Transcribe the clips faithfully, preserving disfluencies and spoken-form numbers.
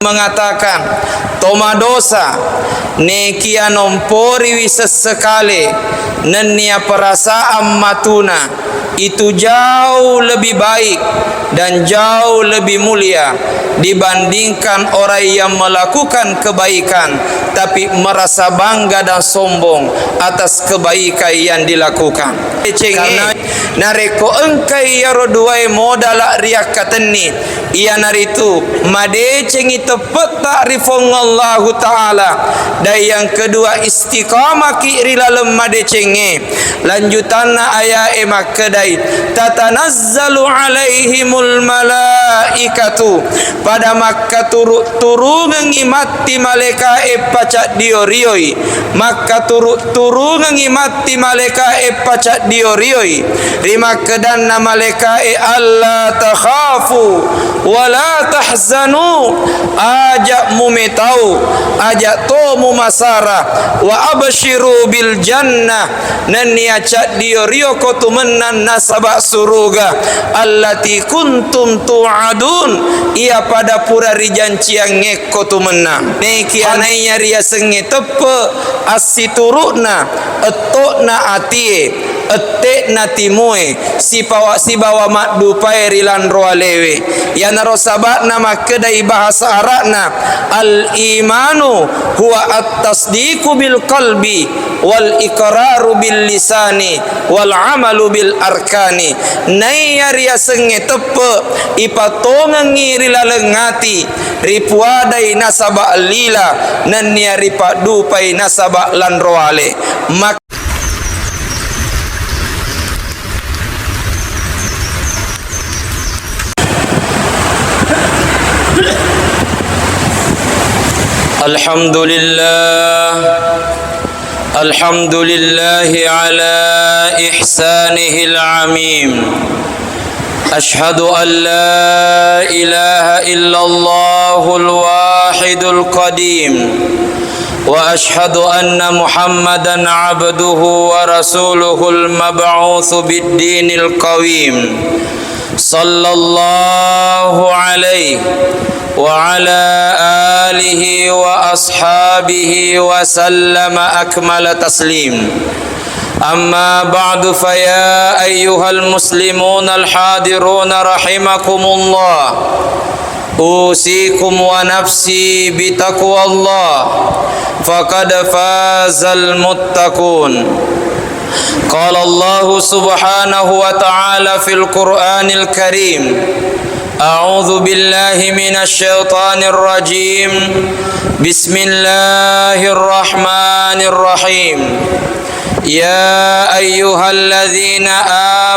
mengatakan, to madosa, nekia nomporiwi sessekale nennia perasaan matuna, itu jauh lebih baik dan jauh lebih mulia dibandingkan orang yang melakukan kebaikan tapi merasa bangga dan sombong atas kebaikan yang dilakukan. Karena narekko engkai iyaro duae modala riakkatenni, iyanaritu madecengi teppetta ri Puang Allahu Ta'ala, dan yang kedua istiqamaki ri laleng madecengnge. Lanjutanna ayae makkedai, tatanazzalu alaihimul malaikatu, pada makkaturu-turungengngi matti malaikae pacaddio-rioi, makkaturu-turungengngi matti malaikae pacaddio-rioi, rimakkedanna malaikae, alla takhafu wa la tahzanu, aja mumetau, aja to mumasara, wa absyiru bil jannah, nennia caddio-rio ko tumennang nasaba suruga, allati kuntum tu'adun, iya pada pura rijanciangnge ko tumennang. Nekia naiya riasengnge teppe assituru'na, etto'na atie, ette'na timue, sipawa-, sibawa maddupae ri lanro alewe. Iyanaro saba'na makkedai bahasa Arabna, al-imanu huwa at-tasdiqu bil qalbi wal iqraru bil lisani wal amalu bil arkani. Naiya riasengnge teppe, ipatongengngi ri laleng ati, ripuadai nasaba lila, nennia ripaddupai nasaba lanro ale. Mak- Alhamdulillah. Alhamdulillahi ala ihsanihil amim. Ashhadu an la ilaha illallahul wahidul qadim. Wa ashhadu anna Muhammadan abduhu wa rasuluhul mab'utsu bid dinil qawim. Sallallahu alaihi wa ala alihi wa ashabihi wa sallama akmala taslim. Amma ba'du, fa ya ayyuhal muslimun al hadirun rahimakumullah. Usikum wa nafsi bitaqwallah. Faqad fazal muttaqun. Qala Allahu subhanahu wa ta'ala fil Qur'anil Karim. A'udzu billahi minasy syaithanir rajim. Bismillahirrahmanirrahim. Ya ayyuhalladzina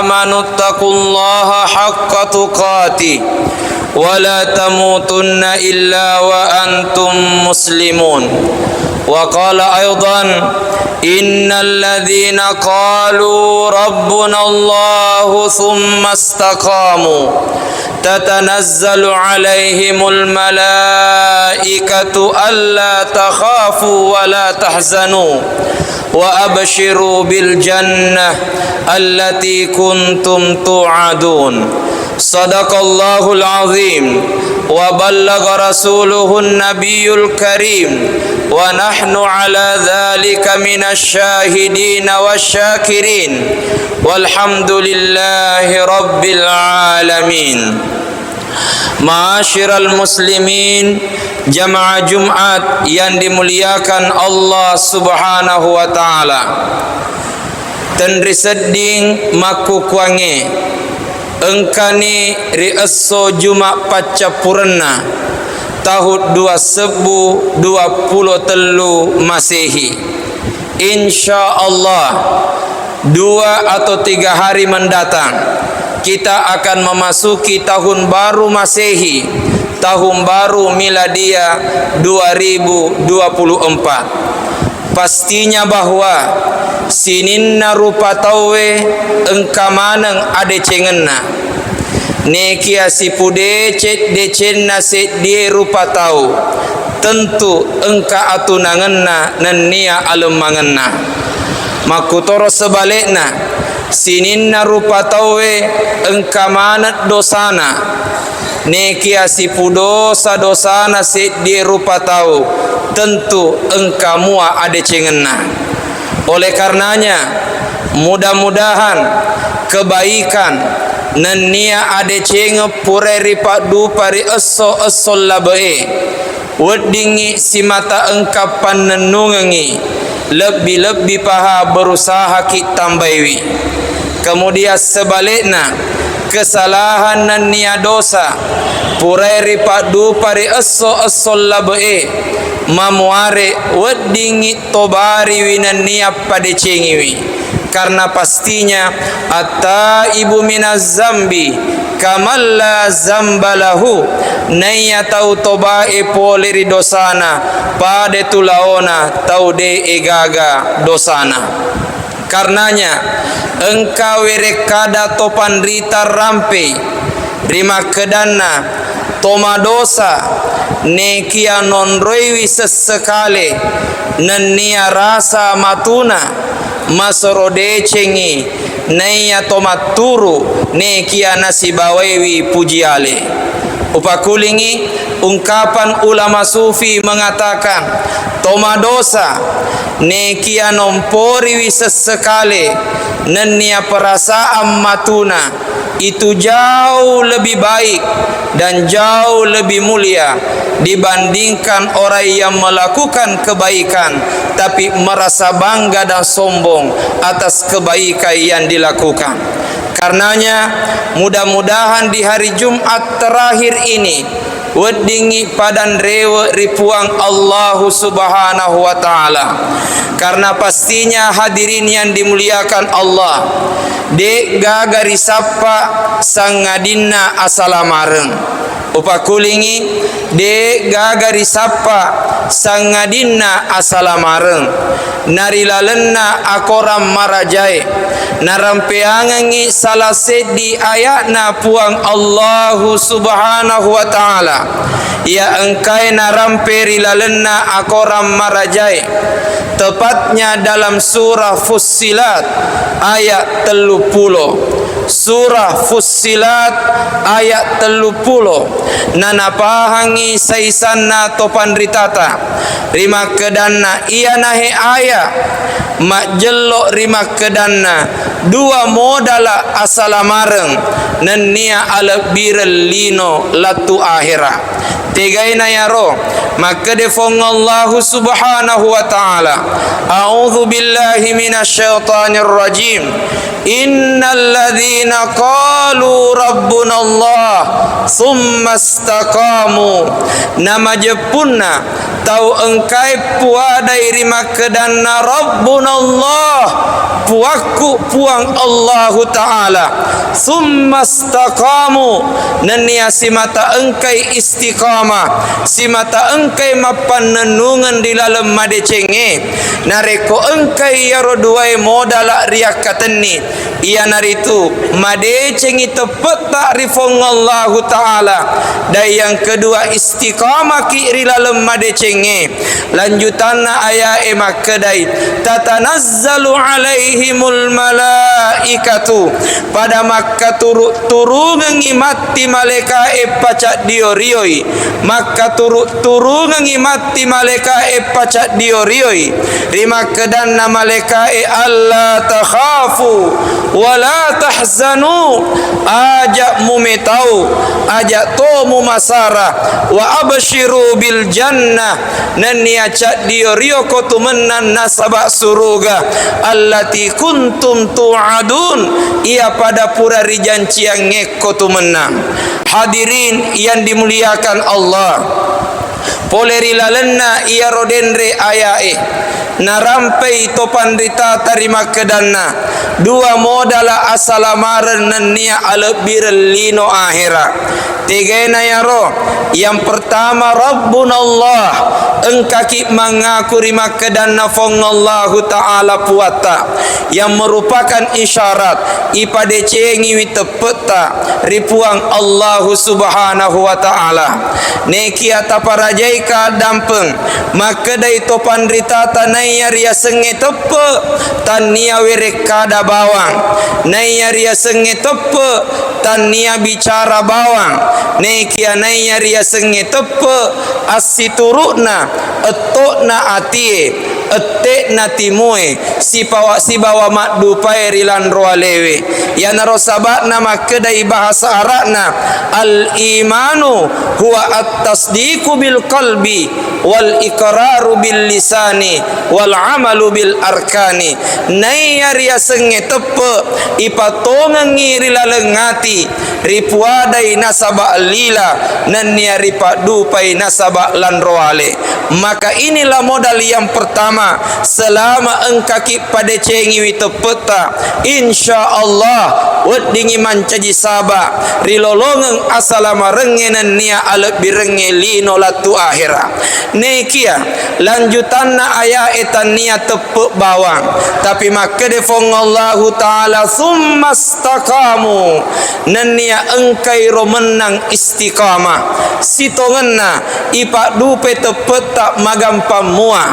amanu taqullaha haqqa tuqatih wa la tamutunna illa wa antum muslimun. Wa qala aidan, innal ladzina qalu rabbunallahu tsumma istaqamu tatanazzalu alaihimul malaikatu alla takhafu wa la tahzanu wa absyiru bil jannah allati kuntum tu'adun. Sadaqallahul azim wa ballagha rasuluhun nabiyul karim wa nahnu ala dzalika minasy syahidin wasy syakirin. Walhamdulillahi rabbil alamin. Ma'asyiral muslimin, jamaah Jumat yang dimuliakan Allah Subhanahu wa Ta'ala. Tenrisedding makkukkuangnge, engkani ri esso Juma paccappurenna tahun dua sebbu dua pulo tellu Masehi. Insya Allah, dua atau tiga hari mendatang, kita akan memasuki tahun baru Masehi, tahun baru Miladia dua ribu dua puluh empat. Pastinya bahwa sininna rupa tauwe engka maneng adecengenna. Nekia sipudeceng-decenna seddie rupa tau, tentu engka atunangenna nennia alemmangenna. Makkutoro sebalekna, sininna rupa tauwe engka maneng dosana, Nekia sipudosa-dosana seddie rupa tau, tentu engka mua adecengenna. Oleh karenanya, mudah-mudahan kebaikan nennia adecengeng purai ripaddupa ri esso-esso labe'e, weddingngi simata engka pannennungengngi, lebbi-lebbi paha berusahaki tambaiwi. Kemudian sebalikna, kesalahan nennia dosa purai ripaddupa ri esso-esso labe'e, mamuare weddingngi tobariwi nennia padecengiwi. Karena pastinya, at-taibu minaz zambi kaman la zamba lahu, naiya tau tobae pole ri dosana, pada tu laona tau de'e gaga dosana. Karenanya, engka werekkada topanrita rampei rimakkedanna, tomadosa nekia nonroiwi sessekale nennia rasa matuna, masoro decengi naiya tomatturu nekia nasibawaiwi pujiale. Upakulingi ungkapan ulama sufi mengatakan, tomadosa nekia nomporiwi sessekale nennia perasaan matuna, itu jauh lebih baik dan jauh lebih mulia dibandingkan orang yang melakukan kebaikan tapi merasa bangga dan sombong atas kebaikan yang dilakukan. Karenanya, mudah-mudahan di hari Jumat terakhir ini, weddingngi padanrewe ri Puang Allahu Subhanahu wa Ta'ala. Karena pastinya, hadirin yang dimuliakan Allah, de' gaga risappa sangadinna asalamareng. Upakulingi, de' gaga risappa sangadinna asalamareng. Narilalenna akorang marajae, narampeangengngi salah seddi aya'na Puang Allahu Subhanahu wa Ta'ala, iya engkae narampe ri lalenna akorang marajae, tepatnya dalam surah Fussilat ayat telluppulo. Surah Fussilat ayat telluppulo. Nanapahangngi saisanna topanritata rimakkedanna iyanahe aya majjello rimakkedanna dua modala asalamareng nennia alebbireng lino lattu ahera. Tegaina yaro, makkede Fuang Allahu Subhanahu wa Ta'ala, "A'udzu billahi minasyaitonir rajim. Innalladzina qalu rabbunallah tsumma istaqamu." Namajeppunna tau engkae puadai rimakkedanna Rabbunallah, Puakku Puang Allahu Ta'ala, tsumma istaqamu, nennia simata engkai istiqamah, simata engkai mappannennungeng ri laleng madecengnge. Narekko engkai iyaro duae modala riakkatenni, iyanaritu madecengi teppe'ta ri Fuang Allahu Ta'ala, dan yang kedua istiqamaki ri laleng madecengnge. Lanjutanna ayae makkedai, "Tatanazzalu alaihimul malaikatu," pada makkaturu-turungengngi matti malaekae pacaddio-rioi, makkaturu-turungengngi matti malaekae pacaddio-rioi, rimakkedanna malaekae, "Alla takhafu wa la tahzanu," aja mumetau, aja to mumasara, "wa absyiru bil jannah," nennia caddio-rioko tumennang nasaba suruga, "allati kuntum tu'adun," iya pada pura rijanciangngekko tumennang. Hadirin yang dimuliakan Allah, pole ri lalenna iyaro denre ayae, narampai to panritata rimakkedanna dua modala asalamareng nennia alebbireng lino ahera. Tegaina yaro, yang pertama, Rabbunallah, engkaki mangaku rimakkedanna Fuang Allahu Ta'ala Puatta, yang merupakan isyarat ipadecengiwi teppe'ta ri Puang Allahu Subhanahu wa Ta'ala. Nekia taparajaika dampeng, makkedai to panritata naiya riasengnge teppe', tannia werekkada bawang, naiya riasengnge teppe', tannia bicara bawang, Nekiya naiya riasengnge teppe' assituru'na etto'na atie, ette'na timue, sipawa-, sibawa maddupae ri lanro alewe. Iyanaro saba'na makkedai bahasa Ara'na, "Al-imanu huwa at-tasdiqu bil qalbi, wal iqraru bil lisani, wal amalu bil arkani." Naiya riasengnge teppe' ipatongengngi ri laleng ati, ripuadai nasaba lila, nennia ripaddupai nasaba lanro ale. Maka inilah modal yang pertama, selama engkaki padecengiwi teppetta, insya Allah weddingi mancaji saba rilolongeng asalamarengnge nennia alebbirengnge lino lattu ahera. Nekia lanjutanna ayae tannia teppe bawang, tapi makkede Fuang Allahu Ta'ala, "Summa staqamu," nennia engkai ro mennang istiqamah. Sitongenna ipaddupai teppetta magampang mua,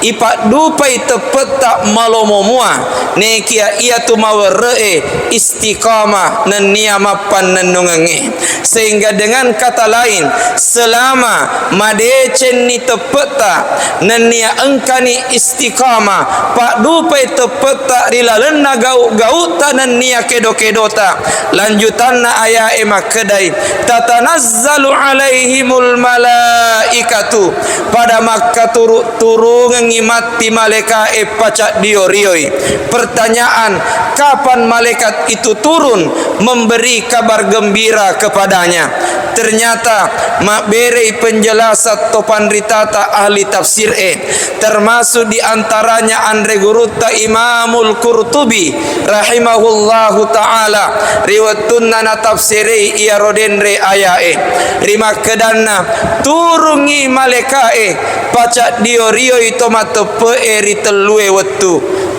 ipaddupai teppetta malomo mua, nekia iyatu mawerre'e istiqamah nennia mappannennungengnge. Sehingga dengan kata lain, selama madecenni teppetta, nennia engkani istiqamah, paddupai teppetta ri lalenna gau-gautta nennia kedo-kedota, lanjutanna ayae makkedai, "Tatanazzalu alaihimul malaikatu," pada makkaturu-turungengngi matti malaikae pacaddio-rioi. Pertanyaan, kapan malaikat itu turun memberi kabar gembira kepadanya? Ternyata mabberei penjelasan to panritata ahli tafsir e, termasuk di antaranya anre gurutta Imamul Qurtubi rahimahullahu ta'ala, ri wettunna natafsirei iyaro denre ayae, rimakkedanna, turungngi malaikae pacaddio-rioi to mateppe'e ri tellue wettu.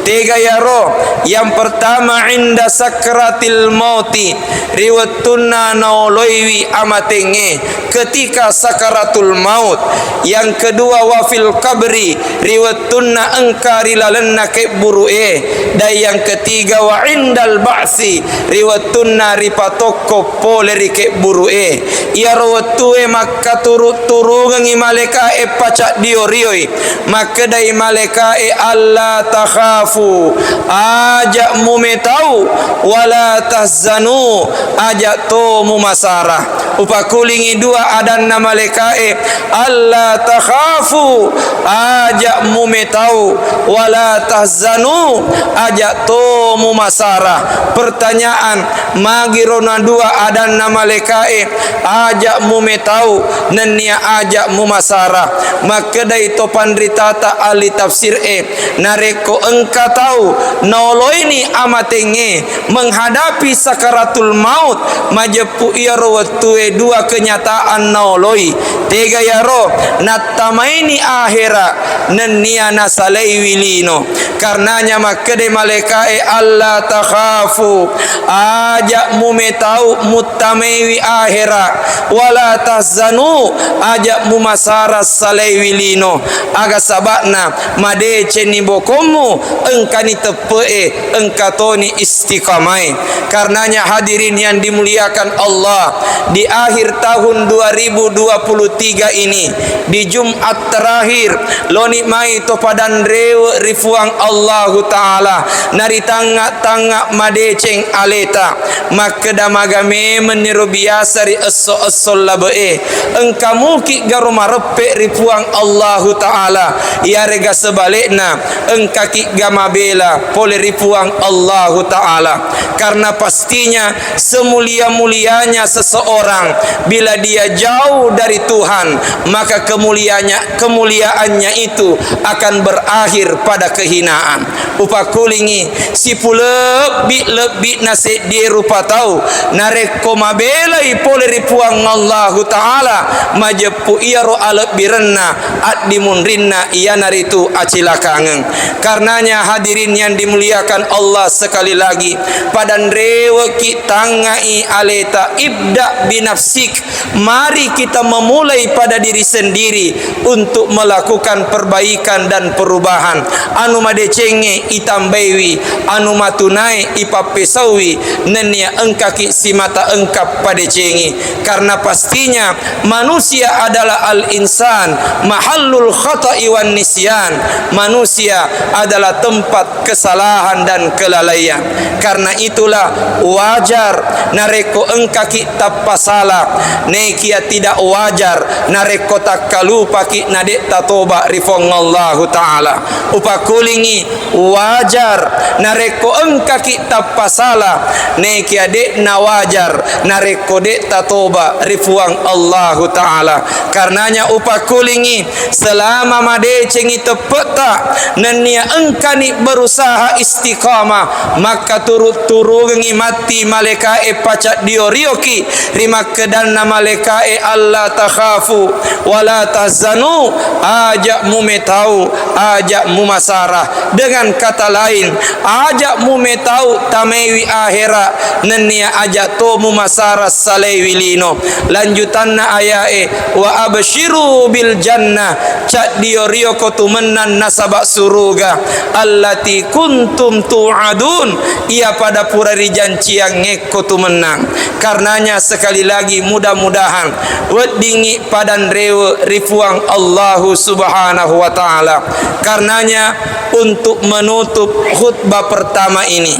Tega yaro? Yang pertama, inda sakratil mauti, ri wettunna naoloiwi amatengnge, ketika sakaratul maut. Yang kedua, wa fil qabri, ri wettunna engka ri lalenna kebburu'e. Dan yang ketiga, wa indal ba'si, ri wettunna ripatokko pole ri kebburu'e. Iyaro wettue makkaturu-turungengngi malaikae pacaddio-rioi. Makkedai malaikae, "Alla takhafu," aja mumetau, "wala tahzanu," aja to mumasara. Upakulingi dua adanna malaikae, "Alla takhafu," aja mumetau, "wala tahzanu," aja to mumasara. Pertanyaan, magiro na dua adanna malaikae, aja mumetau nennia aja mumasara? Makkedai to panritata ahli tafsir e, narekko engka tau naoloini amatengnge menghadapi sakaratul maut, majeppu iyaro wettue dua kenyataan naoloi. Tega yaro? Nattamaini ahera nennia nasalaiwi lino. Karenanya makkede malaikae, "Alla takhafu," aja mumetau muttamaiwi ahera, "wala tahzanu," aja mumasara salaiwi lino. Aga saba'na? Madecenni bokommu, engkani teppe'e, engka toni istiqamae. Karenanya hadirin yang dimuliakan Allah, di akhir tahun dua ribu dua puluh tiga ini, di Jumat terakhir, loni mai to padanrewe ri Fuang Allahu Ta'ala, naritangnga-tangnga madeceng aleta, makkeda maga memenni ro biasa ri esso-esso labe'e, engka muki garo mareppe ri Fuang Allahu Ta'ala, iyarega sebalikna, engkaki ga mabela pole ri Fuang Allahu Ta'ala. Karena pastinya semulia-mulianya seseorang, bila dia jauh dari Tuhan, maka kemuliaannya, kemuliaannya itu akan berakhir pada kehinaan. Upakulingi, sipulebbi-lebbi na seddie rupa tau, narekko mabelai pole ri Puang Allahu Ta'ala, majeppu iyaro alebbirenna, addimunrinna, iyanaritu acilakangeng. Karenanya, hadirin yang dimuliakan Allah sekali lagi, padanreweki tangngai aleta, ibda binafsik, mari kita memulai pada diri sendiri untuk melakukan perbaikan dan perubahan. Anu made Cengnge itambaiwi, anu matunae ipappesauwi, nennia engkaki simata engka padecengi. Karena pastinya manusia adalah al-insan, mahallul khata'i wan nisyan. Manusia adalah tempat kesalahan dan kelalaian. Karena itulah wajar narekko engkaki tappasala, nekia tidak wajar narekko takkalupaki na de' tatoba ri Puang Allahu Ta'ala. Upakulingi, wajar narekko engkaki tappasala, nekia de'na wajar narekko de' tatoba ri Puang Allahu Ta'ala. Karenanya upakulingi, selama madecengi teppe'ta, nennia engkani berusaha istiqamah, makkaturu-turungengi matti malaikae pacaddio-rioki, ri makkedanna malaikae, "Alla takhafu wala tahzanu," aja' mumetau, aja' mumasara. Dengan kata lain, aja' mumetau tamaiwi ahera, nennia aja' to mumasara salaiwi lino. Lanjutanna ayae, "Wa absyiru bil jannah," caddio-rioko tu mennang nasaba suruga, "allati kuntum tu'adun," iya pada pura rijanciangngekko tu mennang. Karenanya, sekali lagi, mudah-mudahan weddingngi padanrewe ri Puang Allahu Subhanahu wa Ta'ala. Karenanya, untuk menutup khutbah pertama ini,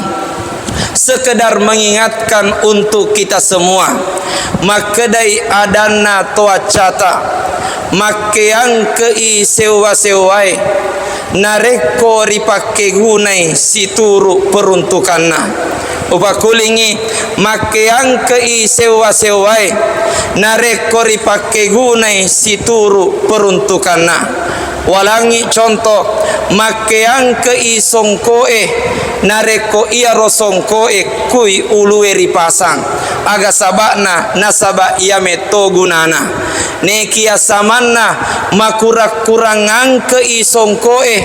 sekedar mengingatkan untuk kita semua, makkedai adanna toaccata, makkeangke'i sewwa-sewwae narekko ripakkegunai situru peruntukanna. Upakulingi, makkeangke'i sewwa-sewwae narekko ripakkegunai situru peruntukanna. Walangngi contoh, makkeangke'i songko'e narekko iyaro songko'e kui ulue ripasang. Aga saba'na? Nasaba iya metto gunana. Nekia samanna, makurang-kurang angke'i songko'e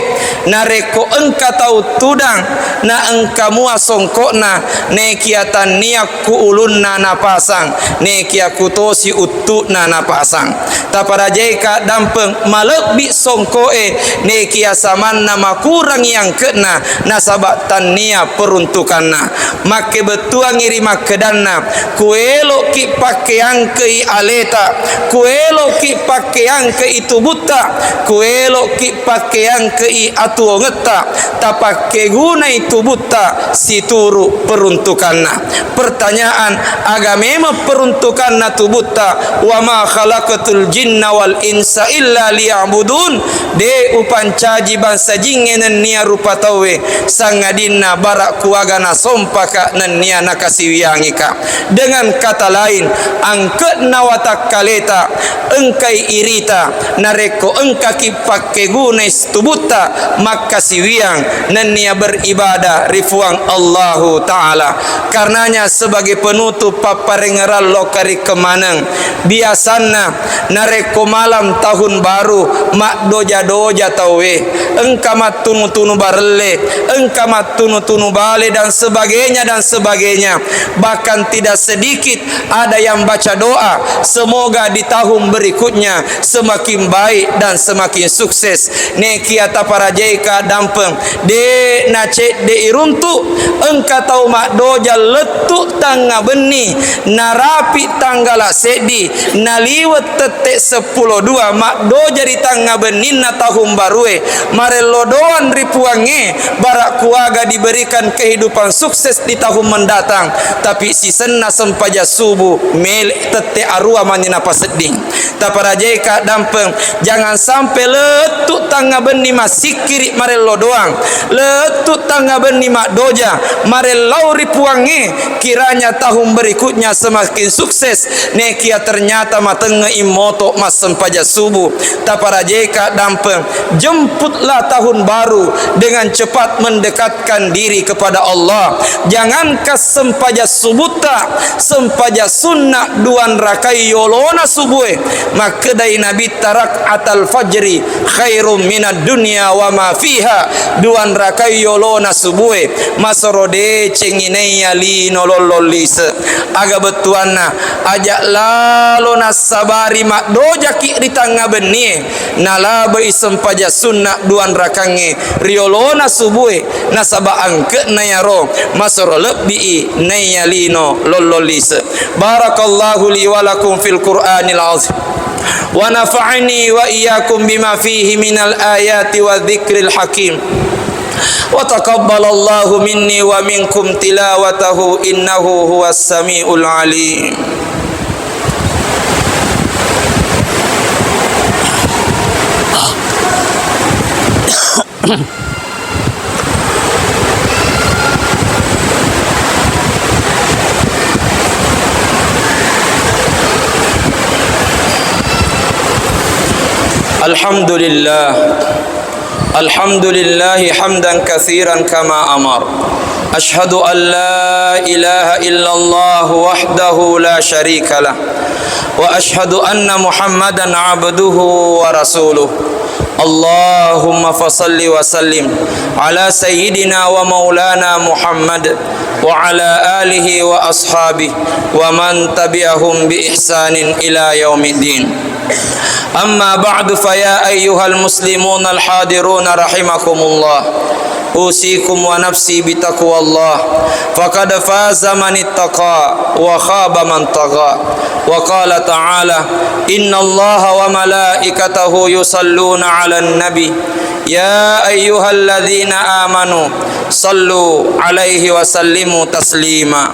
narekko engka tau tudang na engka mua songko'na, nekia tannia ku ulunna napasang, nekia kutosi uttu'na napasang. Taparajaika dampeng, malebbi songko'e, nekia samanna makurangi angke'na, nasaba tannia peruntukanna. Makkebettuangngi ri makkedanna, kuelo'ki pakkeangkei aleta, kuelo'ki pakkeangkei tubutta, kuelo'ki pakkeangkei atuongetta, tapakkegunai tubutta situru peruntukanna. Pertanyaan, aga memeng peruntukanna tubutta? "Wa ma khalaqtul jinna wal insa illa liya'budun." De upancaji bangsa jingnge nennia rupa tauwe, sangadinna bara kuaga nasompaka nennia nakasiwiangika. Dengan kata lain, angke'na watakkaleta engkai irita narekko engkaki pakkegunai tubutta makkasiwiang nennia beribadah ri Puang Allahu Ta'ala. Karenanya, sebagai penutup, papparengngerang lokka ri kemaneng, biasanna narekko malam tahun baru, maddoja-doja tauwe, engka mattunu-tunu barelle, engka mattunu-tunu bale, dan sebagainya, dan sebagainya. Bahkan tidak sedikit ada yang baca doa, semoga di tahun berikutnya semakin baik dan semakin sukses. Nekia taparajaika dampeng, de nacedde iruntu, engka tau maddoja lettu tangnga benni, narapi tanggala seddi, naliwet tette seppulo dua, maddoja ri tangnga benninna tahun barue, marello doang ri Puangnge, bara kuaga diberikan kehidupan sukses di tahun mendatang. Tapi sisenna sempajang subuh, mele tette arua mani napasedding. Taparajaika dampeng, jangan sampai lettu tangnga benni massikkiri marello doang, lettu tangnga benni maddoja, marellau ri Puangnge, kiranya tahun berikutnya semakin sukses. Nekia ternyata matengnge immoto massempajang subuh. Taparajaika dampeng, jemputlah tahun baru dengan cepat mendekatkan diri kepada Allah. Jangankan sempajang subutta, sempajang sunna duan rakai yolona subue, Makkedai Nabitta, "Rak'atal fajri khairum minad dunya wa ma fiha." Duanrakai yolona subue masoro decengngi naiya lino lollong lise. Aga bettuanna? Aja lalo nassabari maddojaki ri tangnga bennie, nalabai sempajang sunna duanrakangnge ri yolona subue, nasaba angke'na yaro masoro lebbii naiya lino lollong lise. Barakallahu li wa lakum fil Qur'anil azim. Wa nafa'ani wa iyyakum bima fihi minal ayati wa dzikril hakim. Wa taqabbalallahu minni wa minkum tilawatahu innahu huwas samiul alim. الحمد لله. الحمد لله حمدا كثيرا كما أمر. أشهد أن لا إله إلا الله وحده لا شريك له. وأشهد أن محمدا عبده ورسوله. اللهم فصل وسلم على سيدنا ومولانا محمد وعلى آله وأصحابه ومن تبعهم بإحسان إلى يوم الدين. أما بعد، فيا أيها المسلمون الحاضرون رحمكم الله، أوصيكم ونفسي بتقوى الله، فقد فاز من اتقى وخاب من طغى. وقال تعالى: إن الله وملائكته يصلون على النبي، يا أيها الذين آمنوا صلوا عليه وسلموا تسليما.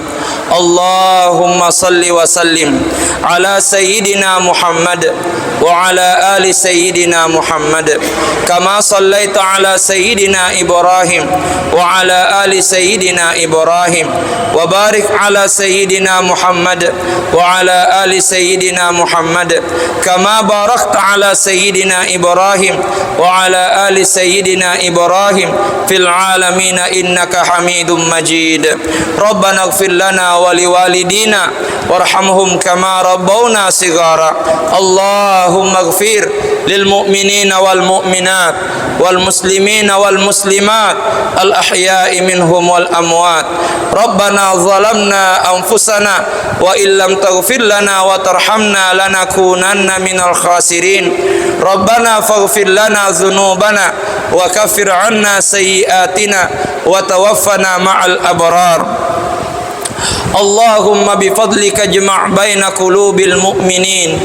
اللهم صل وسلم على سيدنا محمد وعلى آل سيدنا محمد، كما صليت على سيدنا إبراهيم وعلى آل سيدنا إبراهيم، وبارك على سيدنا محمد وعلى آل سيدنا محمد، كما باركت على سيدنا إبراهيم وعلى آل سيدنا إبراهيم في العالمين إنك حميد مجيد. ربنا اغفر لنا ولوالدينا وارحمهم كما ربونا صغارا. اللهم اغفر للمؤمنين والمؤمنات والمسلمين والمسلمات الأحياء منهم والأموات. ربنا ظلمنا أنفسنا وإن لم تغفر لنا وترحمنا لنكونن من الخاسرين. ربنا فاغفر لنا ذنوبنا وكفر عنا سيئاتنا وتوفنا مع الأبرار. اللهم بفضلك اجمع بين قلوب المؤمنين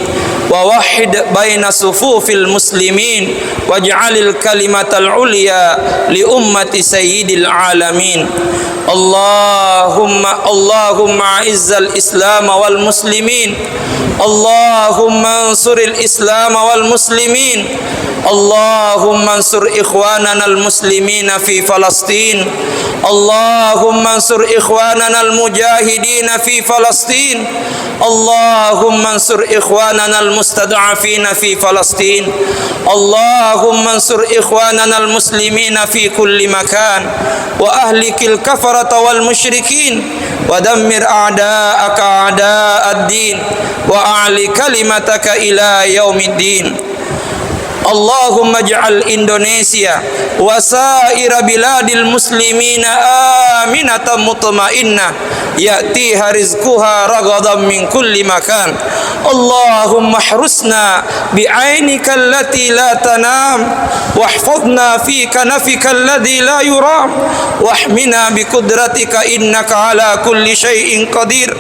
ووحد بين صفوف المسلمين واجعل الكلمة العليا لأمة سيد العالمين. اللهم، اللهم أعز الإسلام والمسلمين. اللهم انصر الإسلام والمسلمين. اللهم انصر إخواننا المسلمين في فلسطين. اللهم انصر إخواننا المجاهدين في فلسطين. اللهم انصر إخواننا المستضعفين في فلسطين. اللهم انصر إخواننا المسلمين في كل مكان، وأهلك الكفرة والمشركين، ودمر أعداءك أعداء الدين، وأعل كلمتك إلى يوم الدين. اللهم اجعل إندونيسيا وسائر بلاد المسلمين آمنة مطمئنة يأتيها رزقها رغدا من كل مكان. اللهم احرسنا بعينك التي لا تنام، واحفظنا في كنفك الذي لا يرام، واحمنا بقدرتك إنك على كل شيء قدير.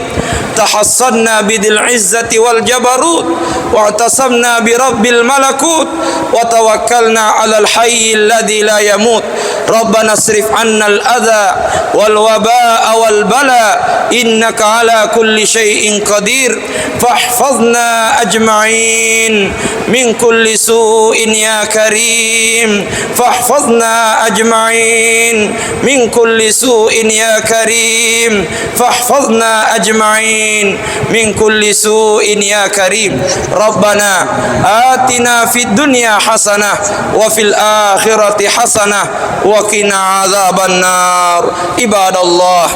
تحصنا بذي العزة والجبروت، واعتصمنا برب الملكوت، وتوكلنا على الحي الذي لا يموت. ربنا اصرف عنا الأذى والوباء والبلاء، إنك على كل شيء قدير. فاحفظنا أجمعين من كل سوء يا كريم. فاحفظنا أجمعين من كل سوء يا كريم. فاحفظنا أجمعين من كل سوء يا كريم. ربنا آتنا في الدنيا حسنة وفي الآخرة حسنة وقنا عذاب النار. عباد الله،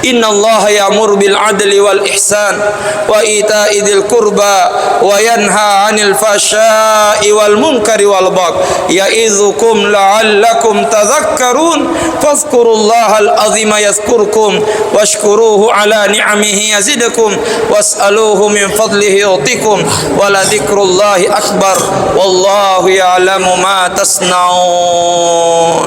إن الله يأمر بالعدل والإحسان وإيتاء ذي القربى وينهى عن الفحشاء والمنكر والبغي يعظكم لعلكم تذكرون. فاذكروا الله العظيم يذكركم واشكروه على نعمه يزدكم واسألوه من فضله يعطكم ولذكر الله أكبر والله يعلم ما تصنعون.